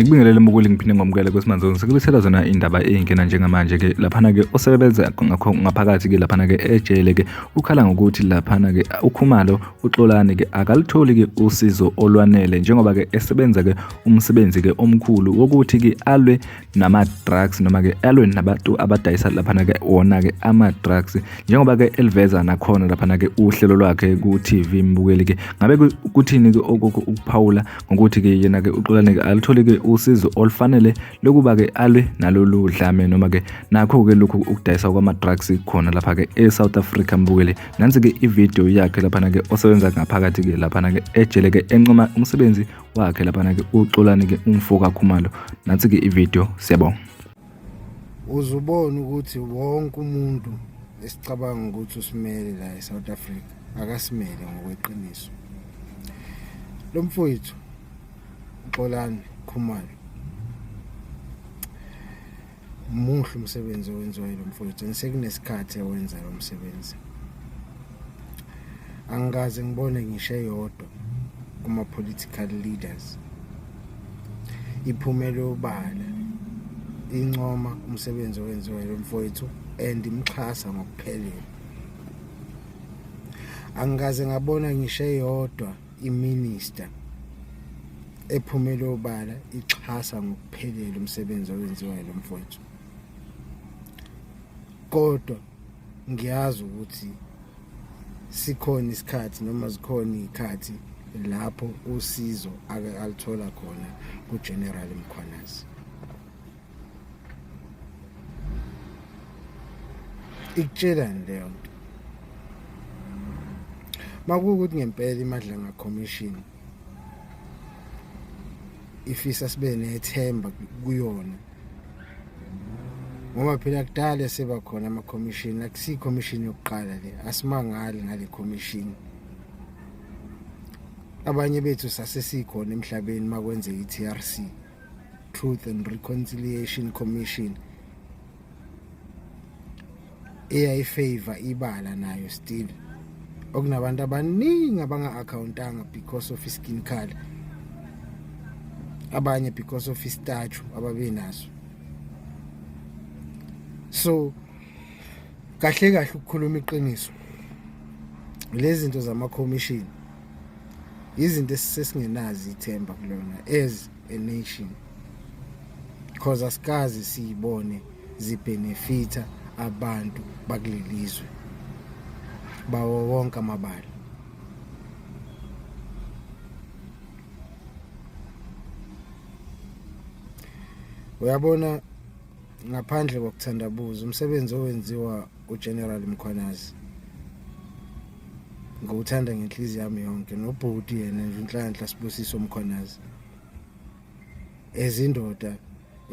Ngikubingelele mbukeli, ngiphinde ngomukele kwesimanzoni. Sikulethela zona indaba ey'ngena njengamanje-ke laphana-ke osebenza ngaphakathi-ke laphana-ke ejele-ke ukhala ngokuthi laphana-ke uKhumalo uXolani-ke akalitholi-ke usizo olwanele njengoba-ke esebenza-ke umsebenzi-ke omkhulu wokuthi-ke alwe nama-drugs noma-ke alwe nabantu abadayisa laphana-ke wona-ke ama-drugs, njengoba-ke eliveza nakhona laphana-ke uhlelo lwakhe ku-TV mbukeli-ke. Ngabe kuthini-ke okukho ukuphawula ngokuthi-ke yena-ke uXolani-ke alutholi-ke usizo olufanele lokuba-ke alwe nalolu dlame noma-ke nakho-ke lokhu ukudayisa kwama-drugs khona lapha-ke e-South Africa mbukeli. Nansi-ke ividiyo yakhe laphana-ke osebenza ngaphakathi-ke laphana-ke ejele-ke encoma umsebenzi wakhe laphana-ke uXolani-ke umfo kaKhumalo. Nansi-ke ividiyo, siyabonga. Uzubona ukuthi wonke umuntu esicabanga ukuthi usimele la eSouth Africa akasimele ngokweqiniso. Lo mfowethu uXolani Khumalo muhle umsebenzi owenziwa yilo mfowethu, sekunesikhathi ewenza lo msebenzi. Angikaze ngibone ngisho eyodwa kuma-political leaders iphumele obala incoma umsebenzi owenziwa yilo mfowethu and imxhasa ngokuphelele. Angikaze ngabona ngisho eyodwa iminister ephumele obala ixhasa ngokuphelele umsebenzi owenziwa yilo mfowethu. Kodwa ngiyazi ukuthi sikhona isikhathi noma zikhona izikhathi lapho usizo ake alithola khona kuGeneral Mkhwanazi. Ikutshelani leyo nto? Makuwukuthi ngempela iMadlanga Commission ifisa sibe nethemba kuyona, ngoba phela kudala seba khona ama-commission, akusiyo i-commission yokuqala le, asimangali ngale commission. Abanye bethu sasesikhona emhlabeni makwenzeka i-TRC, Truth and Reconciliation Commission, eyayifavor ibala nayo still, okunabantu abaningi abanga-accountanga because of i-skin color, abanye because of i-statue ababenaso. So kahle kahle ukukhuluma iqiniso, lezi zinto zama-commission izinto esisesingenazo ithemba kulona as a nation, because asikaze siyibone zibenefita abantu bakulelizwe bawo wonke amabala. Uyabona, ngaphandle kokuthandabuza, umsebenzi owenziwa uGeneral Mkhwanazi ngiwuthanda ngenhliziyo yami yonke, nobhuti yena nje uNhlanhla Sibusiso Mkhwanazi, ezindoda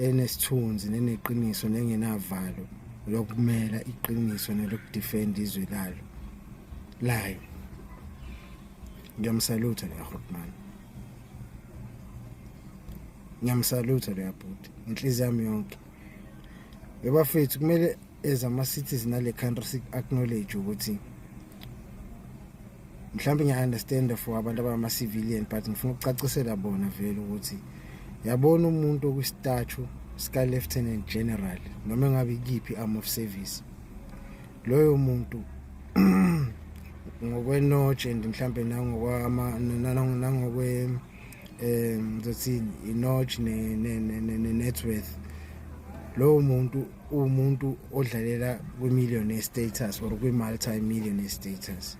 enesithunzi neneqiniso nengenavalo lokumela iqiniso nelokudefend izwe lalo layo. Ngiyamsalutha leya Grootman, ngiyamsalutha leya bhuti inhliziyo yami yonke. Yebafethu, kumele as ama-citizen ale country si-acknowledge ukuthi mhlawumbe ngiya-understand for abantu abangama-civilian, but ngifuna ukucacisela bona vele ukuthi yabona umuntu okwi-statue sika-lieutenant general noma engabe ikiphi arm of service, loyo muntu ngokwe-notch and mhlambe nangokwama nangokwe ngizothini, i-notch ne-net worth, lowo muntu uwumuntu odlalela kwi-millionaire status or kwi-multi-millionaire status.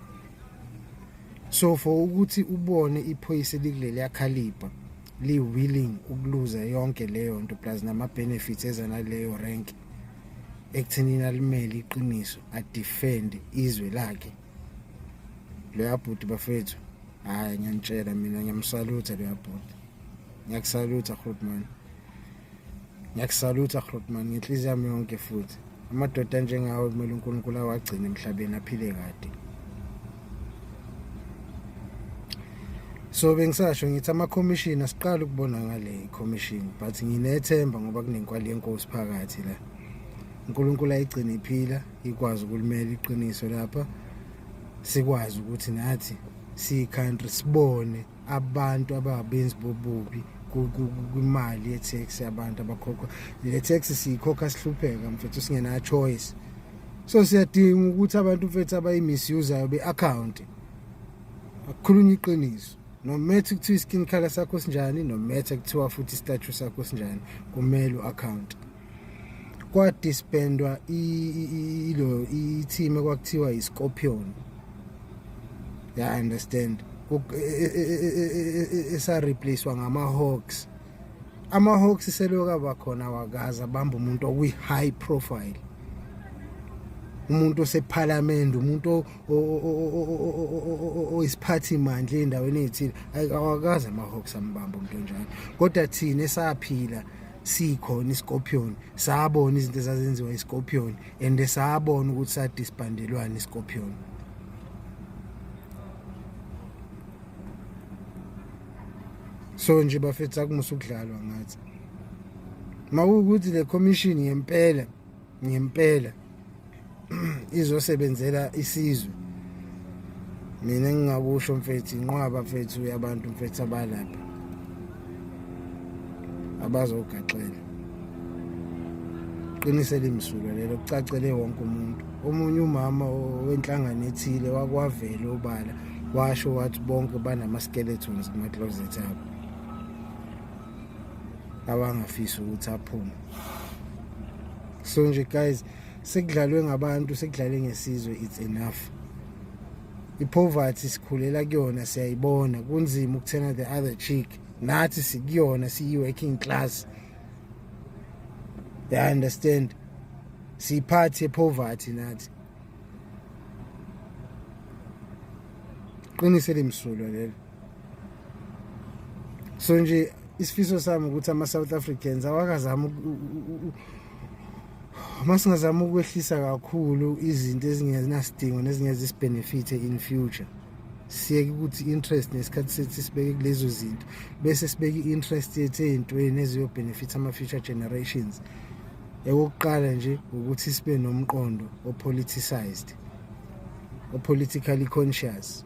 So for ukuthi ubone iphoyisa elikuleliya caliber li-willing ukuluza yonke leyo nto plus nama-benefits eza naleyo rank ekuthenini alimele iqiniso, adefend izwe lakhe, loya bhuti bafethu, hhayi, ngiyanitshela mina, ngiyamsalutha loya bhuti. Ngiyakusalutha Grootman, ngiyakusalutha Grootman ngenhliziyo yami yonke. Futhi amadoda anjengawe kumele uNkulunkulu awagcine emhlabeni aphile kade. So bengisasho ngithi ama-commission asiqali ukubona ngale commission, but nginethemba ngoba kunenkwali yenkosi phakathi la. uNkulunkulu ayigcine iphila, ikwazi ukulimela iqiniso lapha, sikwazi ukuthi nathi siyi-country sibone abantu ababenzi bobubi kwimali ye-tax yabantu abakhokha le tax. Siyikhokha sihlupheka mfethu, singena choice, so siyadinga ukuthi abantu mfethu abayi-misusayo be-account. Akukhulunywa iqiniso, no matter kuthiwa i-skin color sakho sinjani, no matter kuthiwa futhi i-status sakho sinjani, kumele u-account. Kwadisbandwa ilo i-team ekwakuthiwa i-Scorpion, ya understand, esa replacewa ngama Hawks. Ama Hawks seloku abakhona wakaza bamba umuntu okuyi high profile, umuntu osephalamende, umuntu oyisiphathi mandla endaweni ethile. Awakaze ama Hawks ambamba umuntu onjalo, kodwa thina esaphila sikhona iScorpion sabona izinto ezazenziwa iScorpion and sabona ukuthi sadisbandelwana iScorpion. So nje bafethu, akumusa ukudlalwa ngathi. Mawukuthi le commission ngempela ngempela izosebenzela isizwe, mina ngingakusho mfethu, inqwaba mfethu yabantu mfethu abalapha abazogaxela. Qinise limsulwa lelo, kucacele wonke umuntu. Omunye umama wenhlangano ethile wakwavela obala washo wathi bonke banama-skeletons kuma-closet abo abangafisi ukuthi aphume. So nje guys, sekudlalwe ngabantu, sekudlalwe ngesizwe, it's enough. I-poverty sikhulela kuyona, siyayibona, kunzima ukuthena the other cheek. Nathi sikuyona, siyi-working class, they understand, siyiphathi ye-poverty nathi. Qinise limsulwa lelo. So nje isifiso sami ukuthi ama-South Africans awakazama, masingazama ukwehlisa kakhulu izinto ezingenasidingo nezingeze isibenefithe in future. Siyeke ukuthi interest nesikhathi sethu sibeke kulezo zinto, bese sibeke i-interest yethu ey'ntweni eziyobenefit ama-future generations. Ekokuqala nje ukuthi sibe nomqondo o-politicized, o-politically conscious.